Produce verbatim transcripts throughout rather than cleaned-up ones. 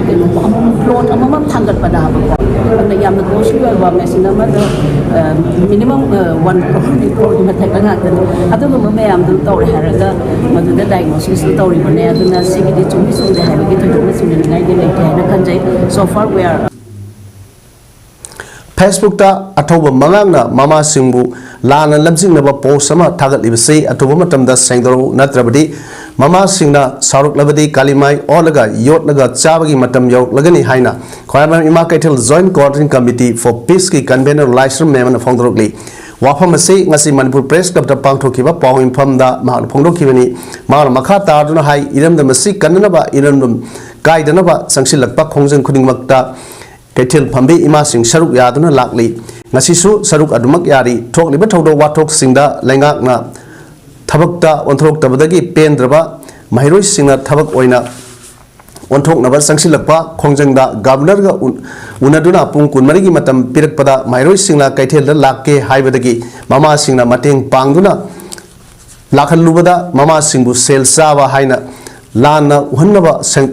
ꯀꯩꯅꯣ ꯑꯃꯃꯝ ꯄ꯭ꯂꯣꯠ ꯑꯃꯃꯝ ꯊꯥꯡꯒꯠꯄꯗ ꯍꯥꯏꯕꯀꯣ꯫ ꯑꯗꯨꯅ ꯌꯥꯝꯅ ꯀꯣꯁꯂꯤ ꯑꯣꯏꯕ ꯃꯦꯆꯤꯟ ꯑꯃꯗ ꯃꯤꯅꯤꯃꯝ ꯋꯥꯟ ꯀ꯭ꯔꯣꯔ ꯀ꯭ꯔꯣꯔꯒꯤ ꯃꯊꯛꯇ ꯉꯥꯛꯇꯅꯤ꯫ ꯑꯗꯨꯒꯨꯝꯕ ꯃꯌꯥꯝꯗꯨ ꯇꯧꯔꯦ ꯍꯥꯏꯔꯒ ꯃꯗꯨꯗ ꯗꯥꯏꯒꯅꯣꯁꯤꯁꯁꯨ ꯇꯧꯔꯤꯕꯅꯦ꯫ ꯑꯗꯨꯅ ꯁꯤꯒꯤꯗꯤ ꯆꯨꯝꯃꯤ ꯆꯨꯝꯗꯦ ꯍꯥꯏꯕꯒꯤ ꯊꯣꯏꯗꯣꯛꯅ ꯆꯤꯡꯅꯅꯤꯡꯉꯥꯏꯗꯤ ꯂꯩꯇꯦ ꯍꯥꯏꯅ ꯈꯟꯖꯩ꯫ So far we are. Facebook-ꯇ ꯑꯊꯧꯕ ꯃꯉꯥꯡꯅ ꯃꯃꯥꯁꯤꯡꯕꯨ ꯂꯥꯟꯅ ꯂꯝꯖꯤꯡꯅꯕ ꯄꯣꯁ ꯑꯃ ꯊꯥꯒꯠꯂꯤꯕꯁꯤ ꯑꯊꯨꯕ ꯃꯇꯝꯗ ꯁꯦꯡꯗꯣꯔꯛꯎ, ꯅꯠꯇ꯭ꯔꯕꯗꯤ ꯃꯃꯥꯁꯤꯡꯅ ꯁꯥꯎꯔꯛꯂꯕꯗꯤ ꯀꯥꯂꯤꯃꯥꯏ ꯑꯣꯜꯂꯒ ꯌꯣꯠꯂꯒ ꯆꯥꯕꯒꯤ ꯃꯇꯝ ꯌꯧꯔꯛꯂꯒꯅꯤ ꯍꯥꯏꯅ ꯈ꯭ꯋꯥꯏꯔꯝꯕꯟ ꯏꯃꯥ ꯀꯩꯊꯦꯜ Joint Coordinating Committee for Peace-ꯀꯤ convener ꯂꯥꯏꯁ꯭ꯔꯝ ꯃꯦꯝꯅ ꯐꯣꯡꯗꯣꯔꯛꯂꯤ꯫ ꯋꯥꯐꯝ ꯑꯁꯤ ꯉꯁꯤ ꯃꯅꯤꯄꯨꯔ Press Club-ꯇ ꯄꯥꯡꯊꯣꯛꯈꯤꯕ ꯄꯥꯎ ꯃꯤꯐꯝꯗ ꯃꯍꯥꯛꯅ ꯐꯣꯡꯗꯣꯛꯈꯤꯕꯅꯤ꯫ ꯃꯍꯥꯛꯅ ꯃꯈꯥ ꯇꯥꯗꯨꯅ ꯍꯥꯏ, ꯏꯔꯝꯗꯝ ꯑꯁꯤ ꯀꯟꯅꯅꯕ, ꯏꯔꯝꯗꯝ ꯀꯥꯏꯗꯅꯕ ꯆꯪꯁꯤꯜꯂꯛꯄ ꯈꯣꯡꯖꯪ ꯈꯨꯗꯤꯡꯃꯛꯇ ꯀꯩꯊꯦꯜ ꯐꯝꯕꯤ ꯏꯃꯥꯁꯤꯡ ꯁꯔꯨꯛ ꯌꯥꯗꯨꯅ ꯂꯥꯛꯂꯤ꯫ ꯉꯁꯤꯁꯨ ꯁꯔꯨꯛ ꯑꯗꯨꯃꯛ ꯌꯥꯔꯤ꯫ ꯊꯣꯛꯂꯤꯕ ꯊꯧꯗꯣꯛ ꯋꯥꯊꯣꯛꯁꯤꯡꯗ ꯂꯩꯉꯥꯛꯅ ꯊꯕꯛꯇ ꯑꯣꯟꯊꯣꯔꯛꯇꯕꯗꯒꯤ ꯄꯦꯟꯗ꯭ꯔꯕ ꯃꯍꯩꯔꯣꯏꯁꯤꯡꯅ ꯊꯕꯛ ꯑꯣꯏꯅ ꯑꯣꯟꯊꯣꯛꯅꯕ ꯆꯪꯁꯤꯜꯂꯛꯄ ꯈꯣꯡꯖꯪꯗ Governor-ꯒ ꯎ-, ꯎꯅꯗꯨꯅ ꯄꯨꯡ ꯀꯨꯟꯃꯔꯤꯒꯤ ꯃꯇꯝ ꯄꯤꯔꯛꯄꯗ ꯃꯍꯩꯔꯣꯏꯁꯤꯡꯅ ꯀꯩꯊꯦꯜꯗ ꯂꯥꯛꯀꯦ ꯍꯥꯏꯕꯗꯒꯤ ꯃꯃꯥꯁꯤꯡꯅ ꯃꯇꯦꯡ ꯄꯥꯡꯗꯨꯅ ꯂꯥꯛꯍꯜꯂꯨꯕꯗ ꯃꯃꯥꯁꯤꯡꯕꯨ ꯁꯦꯜ ꯆꯥꯕ ꯍꯥꯏꯅ ꯂꯥꯟꯅ ꯎꯍꯟꯅꯕ ꯁꯦꯡ-,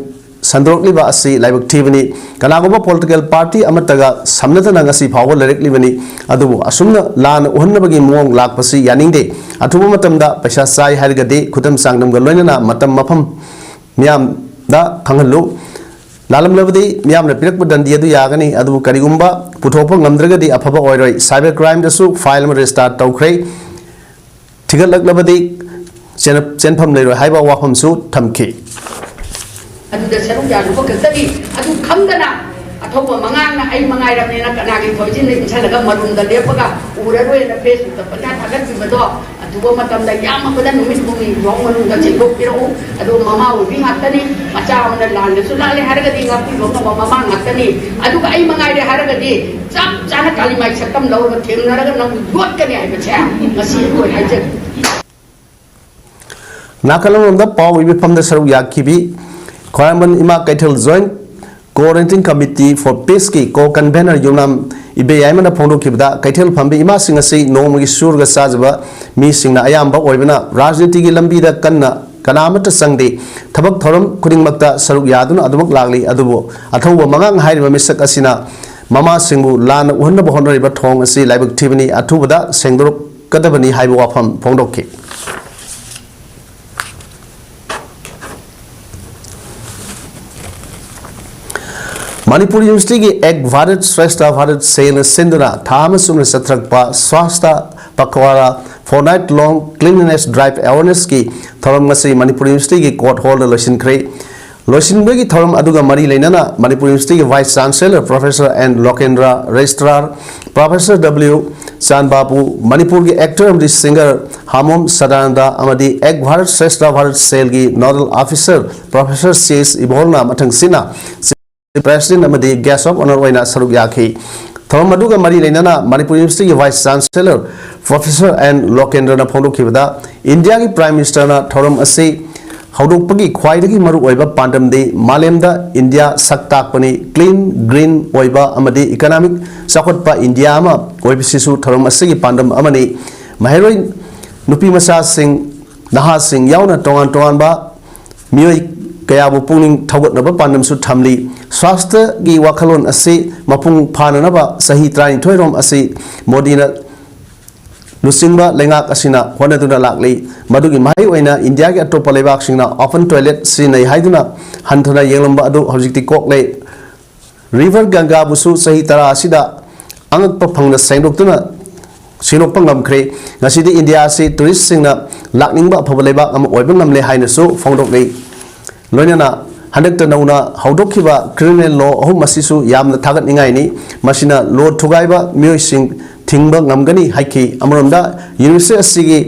ꯁꯟꯗꯣꯔꯛꯂꯤꯕ ꯑꯁꯤ ꯂꯥꯏꯕꯛ ꯊꯤꯕꯅꯤ꯫ ꯀꯅꯥꯒꯨꯝꯕ political party ꯑꯃꯠꯇꯒ ꯁꯝꯅꯗꯅ ꯉꯁꯤ ꯐꯥꯎꯕ ꯂꯩꯔꯛꯂꯤꯕꯅꯤ꯫ ꯑꯗꯨꯕꯨ ꯑꯁꯨꯝꯅ ꯂꯥꯟꯅ ꯎꯍꯟꯅꯕꯒꯤ ꯃꯑꯣꯡ ꯂꯥꯛꯄꯁꯤ ꯌꯥꯅꯤꯡꯗꯦ꯫ ꯑꯊꯨꯕ ꯃꯇꯝꯗ ꯄꯩꯁꯥ ꯆꯥꯏ ꯍꯥꯏꯔꯒꯗꯤ ꯈꯨꯗꯝ ꯆꯥꯡꯗꯝꯒ ꯂꯣꯏꯅꯅ ꯃꯇꯝ ꯃꯐꯝ ꯃꯤꯌꯥꯝꯗ ꯈꯪꯍꯜꯂꯨ꯫ ꯂꯥꯜꯂꯝꯂꯕꯗꯤ ꯃꯤꯌꯥꯝꯅ ꯄꯤꯔꯛꯄ ꯗꯟꯗꯤ ꯑꯗꯨ ꯌꯥꯒꯅꯤ, ꯑꯗꯨꯕꯨ ꯀꯔꯤꯒꯨꯝꯕ ꯄꯨꯊꯣꯛꯄ ꯉꯝꯗ꯭ꯔꯒꯗꯤ ꯑꯐꯕ ꯑꯣꯏꯔꯣꯏ꯫ Cyber crime-ꯗꯁꯨ file ꯑꯃ register ꯇꯧꯈ꯭ꯔꯦ꯫ ꯊꯤꯒꯠꯂꯛꯂꯕꯗꯤ ꯆꯦꯟ-, ꯆꯦꯟꯐꯝ ꯂꯩꯔꯣꯏ ꯍꯥꯏꯕ ꯋꯥꯐꯝꯁꯨ ꯊꯝꯈꯤ꯫ ꯑꯗꯨꯗ ꯁꯔꯨꯛ ꯌꯥꯔꯨꯕ ꯈꯛꯇꯅꯤ꯫ ꯑꯗꯨ ꯈꯪꯗꯅ ꯑꯊꯧꯕ ꯃꯉꯥꯡꯅ ꯑꯩ ꯃꯉꯥꯏꯔꯝꯅꯦꯅ ꯀꯅꯥꯒꯤ ꯊꯣꯏꯖꯤꯟꯗ ꯏꯟꯁꯜꯂꯒ ꯃꯔꯨꯝꯗ ꯂꯦꯞꯄꯒ ꯎꯔꯔꯣꯏꯅ Facebook-ꯇ ꯄꯪꯊꯥ ꯊꯥꯒꯠꯄꯤꯕꯗꯣ ꯑꯊꯨꯕ ꯃꯇꯝꯗ ꯌꯥꯝꯃꯕꯗ ꯅꯨꯃꯤꯠ ꯍꯨꯝꯅꯤ ꯐꯥꯎ ꯃꯅꯨꯡꯗ ꯁꯦꯡꯗꯣꯛꯄꯤꯔꯛꯎ꯫ ꯑꯗꯣ ꯃꯃꯥ ꯑꯣꯏꯕꯤ ꯉꯥꯛꯇꯅꯤ꯫ ꯃꯆꯥ ꯑꯃꯅ ꯂꯥꯟꯗꯁꯨ ꯂꯥꯜꯂꯦ ꯍꯥꯏꯔꯒꯗꯤ ꯉꯥꯛꯄꯤꯕ ꯉꯝꯕ ꯃꯃꯥ ꯉꯥꯛꯇꯅꯤ꯫ ꯑꯗꯨꯒ ꯑꯩ ꯃꯉꯥꯏꯔꯦ ꯍꯥꯏꯔꯒꯗꯤ ꯆꯞ ꯆꯥꯅ ꯀꯥꯂꯤꯃꯥꯏ ꯁꯛꯇꯝ ꯂꯧꯔꯒ ꯊꯦꯡꯅꯔꯒ ꯅꯪꯕꯨ ꯌꯣꯠꯀꯅꯤ ꯍꯥꯏꯕꯁꯦ ꯉꯁꯤ ꯑꯩꯈꯣꯏ ꯍꯥꯏꯖꯔꯤ꯫ ꯅꯥꯀꯜ ꯑꯃꯔꯣꯝꯗ ꯄꯥꯎ ꯏꯕꯤꯐꯝꯗ ꯁꯔꯨꯛ ꯌꯥꯈꯤꯕꯤ ꯈ꯭ꯋꯥꯏꯔꯝꯕꯟ ꯏꯃꯥ ꯀꯩꯊꯦꯜ Joint Coordinating Committee for Peace-ꯀꯤ co-convener ꯌꯨꯝꯅꯥꯝ ꯏꯕꯦꯌꯥꯏꯃꯅ ꯐꯣꯡꯗꯣꯛꯈꯤꯕꯗ, ꯀꯩꯊꯦꯜ ꯐꯝꯕꯤ ꯏꯃꯥꯁꯤꯡ ꯑꯁꯤ ꯅꯣꯡꯃꯒꯤ ꯁꯨꯔꯒ ꯆꯥꯖꯕ ꯃꯤꯁꯤꯡꯅ ꯑꯌꯥꯝꯕ ꯑꯣꯏꯕꯅ ꯔꯥꯖꯅꯤꯇꯤꯒꯤ ꯂꯝꯕꯤꯗ ꯀꯟꯅ ꯀꯅꯥ ꯑꯃꯠꯇ ꯆꯪꯗꯦ꯫ ꯊꯕꯛ ꯊꯧꯔꯝ ꯈꯨꯗꯤꯡꯃꯛꯇ ꯁꯔꯨꯛ ꯌꯥꯗꯨꯅ ꯑꯗꯨꯃꯛ ꯂꯥꯛꯂꯤ꯫ ꯑꯗꯨꯕꯨ ꯑꯊꯧꯕ ꯃꯉꯥꯡ ꯍꯥꯏꯔꯤꯕ ꯃꯤꯁꯛ ꯑꯁꯤꯅ ꯃꯃꯥꯁꯤꯡꯕꯨ ꯂꯥꯟꯅ ꯎꯍꯟꯅꯕ ꯍꯣꯠꯅꯔꯤꯕ ꯊꯧꯑꯣꯡ ꯑꯁꯤ ꯂꯥꯏꯕꯛ ꯊꯤꯕꯅꯤ, ꯑꯊꯨꯕꯗ ꯁꯦꯡꯗꯣꯔꯛꯀꯗꯕꯅꯤ ꯍꯥꯏꯕ ꯋꯥꯐꯝ ꯐꯣꯡꯗꯣꯛꯈꯤ꯫ ꯃꯅꯤꯄꯨꯔ ꯌꯨꯅꯤꯚꯔꯁꯤꯇꯤꯒꯤ ꯑꯦꯛ ꯚꯥꯔꯠ ꯁ꯭ꯔꯦꯁꯊ ꯚꯥꯔꯠ ꯁꯦꯜꯅ ꯁꯤꯟꯗꯨꯅ ꯊꯥ ꯑꯃ ꯆꯨꯞꯅ ꯆꯠꯊꯔꯛꯄ ꯁ꯭ꯋꯥꯁꯊ ꯄꯈꯋꯥꯔꯥ ꯐꯣꯔ ꯅꯥꯏꯠ ꯂꯣꯡ ꯀ꯭ꯂꯤꯟꯂꯤꯅꯦꯁ ꯗ꯭ꯔꯥꯏꯚ ꯑꯦꯋꯥꯔꯅꯦꯁꯀꯤ ꯊꯧꯔꯝ ꯉꯁꯤ ꯃꯅꯤꯄꯨꯔ ꯌꯨꯅꯤꯚꯔꯁꯤꯇꯤꯒꯤ ꯀꯣꯔꯠ ꯍꯣꯜꯗ ꯂꯣꯏꯁꯤꯟꯈ꯭ꯔꯦ꯫ ꯂꯣꯏꯁꯤꯟꯕꯒꯤ ꯊꯧꯔꯝ ꯑꯗꯨꯒ ꯃꯔꯤ ꯂꯩꯅꯅ ꯃꯅꯤꯄꯨꯔ ꯌꯨꯅꯤꯚꯔꯁꯤꯇꯤꯒꯤ vice chancellor professor N Lokendra, registrar professor W Chanbabu, ꯃꯅꯤꯄꯨꯔꯒꯤ ꯑꯦꯛꯇꯔ ꯑꯃꯗꯤ ꯁꯤꯡꯒꯔ ꯍꯥꯃꯣꯝ ꯁꯗꯥꯅꯟꯗ ꯑꯃꯗꯤ ꯑꯦꯛ ꯚꯥꯔꯠ ꯁ꯭ꯔꯦꯁꯊ ꯚꯥꯔꯠ ꯁꯦꯜꯒꯤ nodal officer professor C S ꯏꯕꯣꯜꯅ ꯃꯊꯪꯁꯤꯠꯅ ꯄ꯭ꯔꯦꯁꯤꯗꯦꯟꯠ ꯑꯃꯗꯤ ꯒꯦꯁ ꯑꯣꯐ ꯑꯣꯅꯔ ꯑꯣꯏꯅ ꯁꯔꯨꯛ ꯌꯥꯈꯤ꯫ ꯊꯧꯔꯝ ꯑꯗꯨꯒ ꯃꯔꯤ ꯂꯩꯅꯅ ꯃꯅꯤꯄꯨꯔ ꯌꯨꯅꯤꯚꯔꯁꯤꯇꯤꯒꯤ ꯚꯥꯏꯁ ꯆꯥꯟꯁꯦꯂꯔ ꯄ꯭ꯔꯣꯐꯦꯁꯔ ꯑꯦꯟ ꯂꯣꯀꯦꯟꯗ꯭ꯔꯅ ꯐꯣꯡꯗꯣꯛꯈꯤꯕꯗ, ꯏꯟꯗꯤꯌꯥꯒꯤ ꯄ꯭ꯔꯥꯏꯝ ꯃꯤꯅꯤꯁꯇꯔꯅ ꯊꯧꯔꯝ ꯑꯁꯤ ꯍꯧꯗꯣꯛꯄꯒꯤ ꯈ꯭ꯋꯥꯏꯗꯒꯤ ꯃꯔꯨꯑꯣꯏꯕ ꯄꯥꯟꯗꯝꯗꯤ ꯃꯥꯂꯦꯝꯗ ꯏꯟꯗꯤꯌꯥ ꯁꯛ ꯇꯥꯛꯄꯅꯤ꯫ ꯀ꯭ꯂꯤꯟ, ꯒ꯭ꯔꯤꯟ ꯑꯣꯏꯕ ꯑꯃꯗꯤ ꯏꯀꯣꯅꯣꯃꯤꯛ ꯆꯥꯎꯈꯠꯄ ꯏꯟꯗꯤꯌꯥ ꯑꯃ ꯑꯣꯏꯕꯁꯤꯁꯨ ꯊꯧꯔꯝ ꯑꯁꯤꯒꯤ ꯄꯥꯟꯗꯝ ꯑꯃꯅꯤ꯫ ꯃꯍꯩꯔꯣꯏ ꯅꯨꯄꯤ ꯃꯆꯥꯁꯤꯡ, ꯅꯍꯥꯁꯤꯡ ꯌꯥꯎꯅ ꯇꯣꯉꯥꯟ ꯇꯣꯉꯥꯟꯕ ꯃꯤꯑꯣꯏ ꯀꯌꯥꯕꯨ ꯄꯨꯛꯅꯤꯡ ꯊꯧꯒꯠꯅꯕ ꯄꯥꯟꯗꯝꯁꯨ ꯊꯝꯂꯤ꯫ ꯁ꯭ꯋꯥꯁꯊꯒꯤ ꯋꯥꯈꯜꯂꯣꯟ ꯑꯁꯤ ꯃꯄꯨꯡ ꯐꯥꯅꯅꯕ ꯆꯍꯤ ꯇꯔꯥꯅꯤꯊꯣꯏꯔꯣꯝ ꯑꯁꯤ ꯃꯣꯗꯤꯅ ꯂꯨꯆꯤꯡꯕ ꯂꯩꯉꯥꯛ ꯑꯁꯤꯅ ꯍꯣꯠꯅꯗꯨꯅ ꯂꯥꯛꯂꯤ꯫ ꯃꯗꯨꯒꯤ ꯃꯍꯩ ꯑꯣꯏꯅ ꯏꯟꯗꯤꯌꯥꯒꯤ ꯑꯇꯣꯞꯄ ꯂꯩꯕꯥꯛꯁꯤꯡꯅ ꯑꯣꯄꯟ ꯇꯣꯏꯂꯦꯠ ꯁꯤꯖꯤꯟꯅꯩ ꯍꯥꯏꯗꯨꯅ ꯍꯟꯊꯅ ꯌꯦꯡꯂꯝꯕ ꯑꯗꯨ ꯍꯧꯖꯤꯛꯇꯤ ꯀꯣꯛꯂꯦ꯫ ꯔꯤꯚꯔ ꯒꯪꯒꯥꯕꯨꯁꯨ ꯆꯍꯤ ꯇꯔꯥ ꯑꯁꯤꯗ ꯑꯉꯛꯄ ꯐꯪꯅ ꯁꯦꯡꯗꯣꯛꯇꯨꯅ, ꯁꯦꯡꯗꯣꯛꯄ ꯉꯝꯈ꯭ꯔꯦ꯫ ꯉꯁꯤꯗꯤ ꯏꯟꯗꯤꯌꯥ ꯑꯁꯤ ꯇꯨꯔꯤꯁꯁꯤꯡꯅ ꯂꯥꯛꯅꯤꯡꯕ ꯑꯐꯕ ꯂꯩꯕꯥꯛ ꯑꯃ ꯑꯣꯏꯕ ꯉꯝꯂꯦ ꯍꯥꯏꯅꯁꯨ ꯐꯣꯡꯗꯣꯛꯂꯤ꯫ ꯂꯣꯏꯅꯅ ꯍꯟꯗꯛꯇ ꯅꯧꯅ ꯍꯧꯗꯣꯛꯈꯤꯕ ꯀ꯭ꯔꯤꯃꯤꯅꯦꯜ ꯂꯣ ꯑꯍꯨꯝ ꯑꯁꯤꯁꯨ ꯌꯥꯝꯅ ꯊꯥꯒꯠꯅꯤꯡꯉꯥꯏꯅꯤ꯫ ꯃꯁꯤꯅ ꯂꯣ ꯊꯨꯒꯥꯏꯕ ꯃꯤꯑꯣꯏꯁꯤꯡ ꯊꯤꯡꯕ ꯉꯝꯒꯅꯤ ꯍꯥꯏꯈꯤ꯫ ꯑꯃꯔꯣꯝꯗ ꯌꯨꯅꯤꯚꯔꯁꯤꯇꯤ ꯑꯁꯤꯒꯤ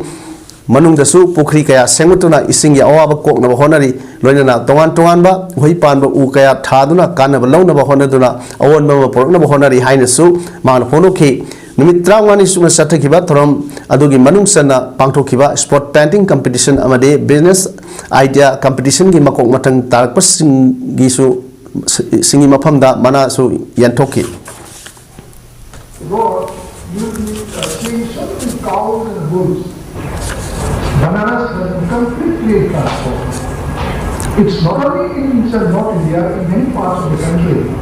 ꯃꯅꯨꯡꯗꯁꯨ ꯄꯨꯈ꯭ꯔꯤ ꯀꯌꯥ ꯁꯦꯝꯒꯠꯇꯨꯅ ꯏꯁꯤꯡꯒꯤ ꯑꯋꯥꯕ ꯀꯣꯛꯅꯕ ꯍꯣꯠꯅꯔꯤ꯫ ꯂꯣꯏꯅꯅ ꯇꯣꯉꯥꯟ ꯇꯣꯉꯥꯟꯕ ꯎꯍꯩ ꯄꯥꯟꯕ ꯎ ꯀꯌꯥ ꯊꯥꯗꯨꯅ ꯀꯥꯟꯅꯕ ꯂꯧꯅꯕ ꯍꯣꯠꯅꯗꯨꯅ ꯑꯑꯣꯟꯕ ꯑꯃ ꯄꯨꯔꯛꯅꯕ ꯍꯣꯠꯅꯔꯤ ꯍꯥꯏꯅꯁꯨ ꯃꯥꯅ ꯐꯣꯡꯗꯣꯛꯈꯤ꯫ ꯅꯨꯃꯤꯠ ꯇꯔꯥꯃꯉꯥꯅꯤ ꯆꯨꯞꯅ ꯆꯠꯊꯈꯤꯕ ꯊꯧꯔꯝ ꯑꯗꯨꯒꯤ ꯃꯅꯨꯡ ꯆꯟꯅ ꯄꯥꯡꯊꯣꯛꯈꯤꯕ ꯁ꯭ꯄꯣꯠ ꯄꯦꯟꯇꯤꯡ ꯀꯝꯄꯤꯇꯤꯁꯟ ꯑꯃꯗꯤ ꯕꯤꯖꯤꯅꯦꯁ ꯑꯥꯏꯗꯤꯌꯥ ꯀꯝꯄꯤꯇꯤꯁꯟꯒꯤ ꯃꯀꯣꯛ ꯃꯊꯪ ꯇꯥꯔꯛꯄꯁꯤꯡꯒꯤꯁꯨ, ꯁꯤꯡꯒꯤ ꯃꯐꯝꯗ ꯃꯅꯥꯁꯨ ꯌꯦꯟꯊꯣꯛꯈꯤ꯫ Lord, you need a king, so many cows and bulls. Banaras has been completely transformed. It's not only in Eastern North India, in many parts of the country.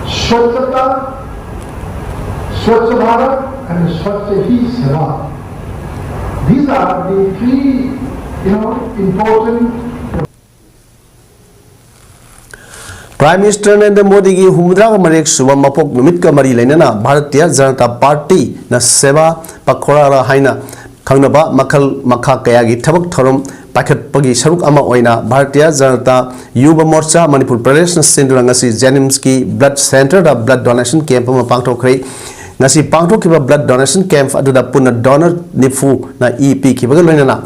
Swachhata, Swachh Bharat and Swachh Hi Seva. These are the three, you know, important Prime Minister Narendra Modi ꯒꯤ ꯍꯨꯝꯐꯨꯇꯔꯥꯒ ꯃꯔꯤ ꯁꯨꯕ ꯃꯄꯣꯛ ꯅꯨꯃꯤꯠꯀ ꯃꯔꯤ ꯂꯩꯅꯅ ꯚꯥꯔꯇꯤꯌ ꯖꯅꯇꯥ ꯄꯥꯔꯇꯤꯅ ꯁꯦꯕꯥ ꯄꯈꯣꯔꯥꯔꯥ ꯍꯥꯏꯅ ꯈꯪꯅꯕ ꯃꯈꯜ ꯃꯈꯥ ꯀꯌꯥꯒꯤ ꯊꯕꯛ ꯊꯧꯔꯝ ꯄꯥꯏꯈꯠꯄꯒꯤ ꯁꯔꯨꯛ ꯑꯃ ꯑꯣꯏꯅ ꯚꯥꯔꯇꯤꯌ ꯖꯅꯇꯥ ꯌꯨꯕ ꯃꯣꯔꯆꯥ ꯃꯅꯤꯄꯨꯔ ꯄ꯭ꯔꯗꯦꯁꯅ ꯁꯤꯟꯗꯨꯅ ꯉꯁꯤ ꯖꯦꯅꯤꯝꯁꯀꯤ ꯕ꯭ꯂꯗ ꯁꯦꯟꯇꯔꯗ ꯕ꯭ꯂꯗ ꯗꯣꯅꯦꯁꯟ ꯀꯦꯝꯞ ꯑꯃ ꯄꯥꯡꯊꯣꯛꯈ꯭ꯔꯦ꯫ ꯉꯁꯤ ꯄꯥꯡꯊꯣꯛꯈꯤꯕ ꯕ꯭ꯂꯗ ꯗꯣꯅꯦꯁꯟ ꯀꯦꯝꯞ ꯑꯗꯨꯗ ꯄꯨꯟꯅ ꯗꯣꯅꯔ ꯅꯤꯐꯨꯅ ꯏ ꯄꯤꯈꯤꯕꯒ ꯂꯣꯏꯅꯅ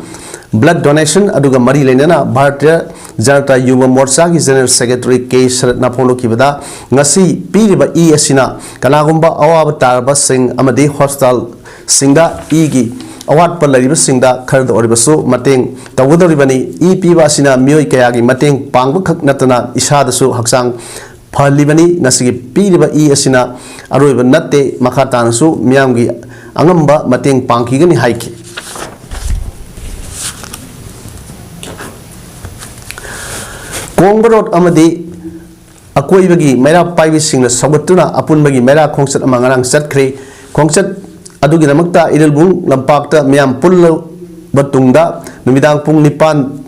ꯕ꯭ꯂꯗ ꯗꯣꯅꯦꯁꯟ ꯑꯗꯨꯒ ꯃꯔꯤ ꯂꯩꯅꯅ ꯚꯥꯔꯇꯤꯌ ꯖꯅꯇꯥ ꯌꯨꯕ ꯃꯣꯔꯆꯥꯒꯤ ꯖꯦꯅꯔꯦꯜ ꯁꯦꯀ꯭ꯔꯦꯇꯔꯤ ꯀꯦ ꯁꯔꯠꯅ ꯐꯣꯡꯗꯣꯛꯈꯤꯕꯗ, ꯉꯁꯤ ꯄꯤꯔꯤꯕ ꯏ ꯑꯁꯤꯅ ꯀꯅꯥꯒꯨꯝꯕ ꯑꯋꯥꯕ ꯇꯥꯔꯕꯁꯤꯡ ꯑꯃꯗꯤ ꯍꯣꯁꯄꯤꯇꯥꯜꯁꯤꯡꯗ ꯏꯒꯤ ꯑꯋꯥꯠꯄ ꯂꯩꯔꯤꯕꯁꯤꯡꯗ ꯈꯔꯗ ꯑꯣꯏꯔꯕꯁꯨ ꯃꯇꯦꯡ ꯇꯧꯒꯗꯧꯔꯤꯕꯅꯤ꯫ ꯏ ꯄꯤꯕ ꯑꯁꯤꯅ ꯃꯤꯑꯣꯏ ꯀꯌꯥꯒꯤ ꯃꯇꯦꯡ ꯄꯥꯡꯕ ꯈꯛ ꯅꯠꯇꯅ ꯏꯁꯥꯗꯁꯨ ꯍꯛꯆꯥꯡ ꯐꯍꯜꯂꯤꯕꯅꯤ꯫ ꯉꯁꯤꯒꯤ ꯄꯤꯔꯤꯕ ꯏ ꯑꯁꯤꯅ ꯑꯔꯣꯏꯕ ꯅꯠꯇꯦ, ꯃꯈꯥ ꯇꯥꯅꯁꯨ ꯃꯤꯌꯥꯝꯒꯤ ꯑꯉꯝꯕ ꯃꯇꯦꯡ ꯄꯥꯡꯈꯤꯒꯅꯤ ꯍꯥꯏꯈꯤ꯫ ꯀꯣꯡꯕ ꯔꯣꯗ ꯑꯃꯗꯤ ꯑꯀꯣꯏꯕꯒꯤ ꯃꯩꯔꯥ ꯄꯥꯏꯕꯤꯁꯤꯡꯅ ꯁꯧꯒꯠꯇꯨꯅ ꯑꯄꯨꯟꯕꯒꯤ ꯃꯩꯔꯥ ꯈꯣꯡꯆꯠ ꯑꯃ ꯉꯔꯥꯡ ꯆꯠꯈ꯭ꯔꯦ꯫ ꯈꯣꯡꯆꯠ ꯑꯗꯨꯒꯤꯗꯃꯛꯇ ꯏꯔꯤꯜꯕꯨꯡ ꯂꯝꯄꯥꯛꯇ ꯃꯤꯌꯥꯝ ꯄꯨꯜꯂꯕ ꯇꯨꯡꯗ ꯅꯨꯃꯤꯗꯥꯡ ꯄꯨꯡ ꯅꯤꯄꯥꯟ